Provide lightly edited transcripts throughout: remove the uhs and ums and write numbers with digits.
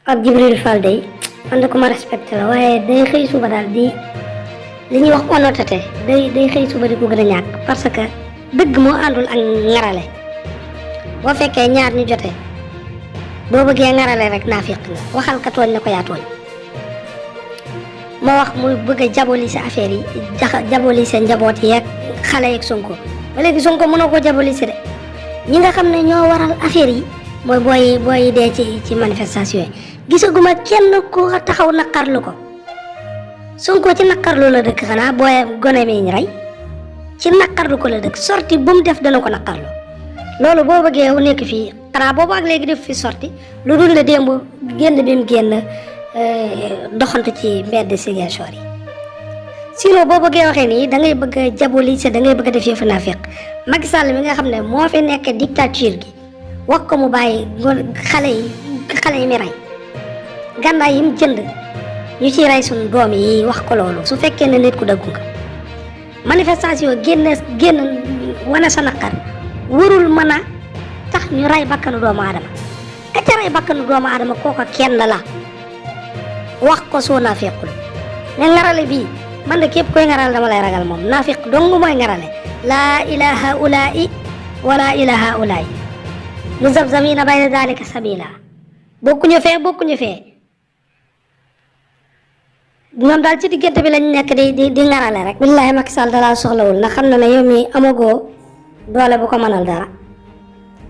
ak Jibril Fall day man da ko ma respecté la waaye day xëy suba daal di li ñuy wax honnêteté day xëy suba di ko gën a ñàkk parce que dëgg moo àndul ak ngarale boo fekkee ñaar ñu jotee boo bëggee ngarale rek naafiq nga waxal ka tooñ na ko yaa tooñ moo wax muy bëgg a diaboliser affaire yi diaboliser njaboot yeeg xale yeeg Sonko ba léegi Sonko mënoo ko diaboliser de ñi nga xam ne ñoo waral affaire yi mooy booy dee ci manifestation yi gisaguma kenn ku taxaw naqarlu ko Sonko ci naqarlu la dëkk xanaa booy gone mi ñu rey ci naqarlu ko la dëkk sorti bu mu def dana ko naqarlu loolu boo bëggee nekk fii xanaa boobu ak léegi def fi sorti lu dul la démb génn bi mu génn doxantu ci mbedd Ziguinchor yi sinon boo bëggee waxee nii da ngay bëgg a diaboliser da ngay bëgg a def yëfu naafiq Macky Sall mi nga xam ne moo fi nekk dictature gi wax ko mu bàyyi xale yi mi rey gànnaay yi mu jënd ñu ciy rey suñu doom yi wax ko loolu su fekkee ne nit ku dëggu nga manifestation génn wane sa naqar warul mën a tax ñu rey bakkanu doomu aadama ka ca rey bakkanu doomu aadama kooka kenn la wax ko soo naafiqul ne ngarale bii man de képp koy ngaral dama lay ragal moom naafiq dong mooy ngarale laa ilaha ulaa'i wala ilaha ulaa'i muzabzabina bayna dalika sabila bokkuñu fee ñoom daal ci diggante bi lañ nekk di ngarale rek billahi Macky Sall dalaa soxlawul ndax xam na ne yow mi amagoo doole bu ko mënal dara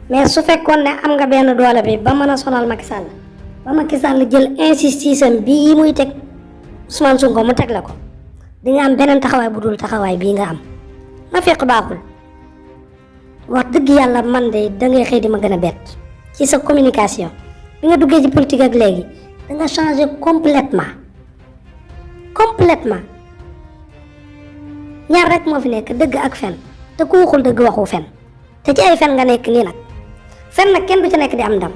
mais su fekkoon ne am nga benn doole bi ba mën a sonal Macky Sall ba Macky Sall jël insistance bii muy teg Ousmane Sonko mu teg la ko di nga am beneen taxawaay bu dul taxawaay bii nga am na fekk baaxul wax dëgg yàlla man de dangay xëy di ma gën a bett ci sa communication bi nga duggee ci politique ak léegi da nga changé complètement ñaar rek moo fi nekk dëgg ak fen te ku waxul dëgg waxu fen te ci ay fen nga nekk nii nag fen nag kenn du ci nekk di am ndam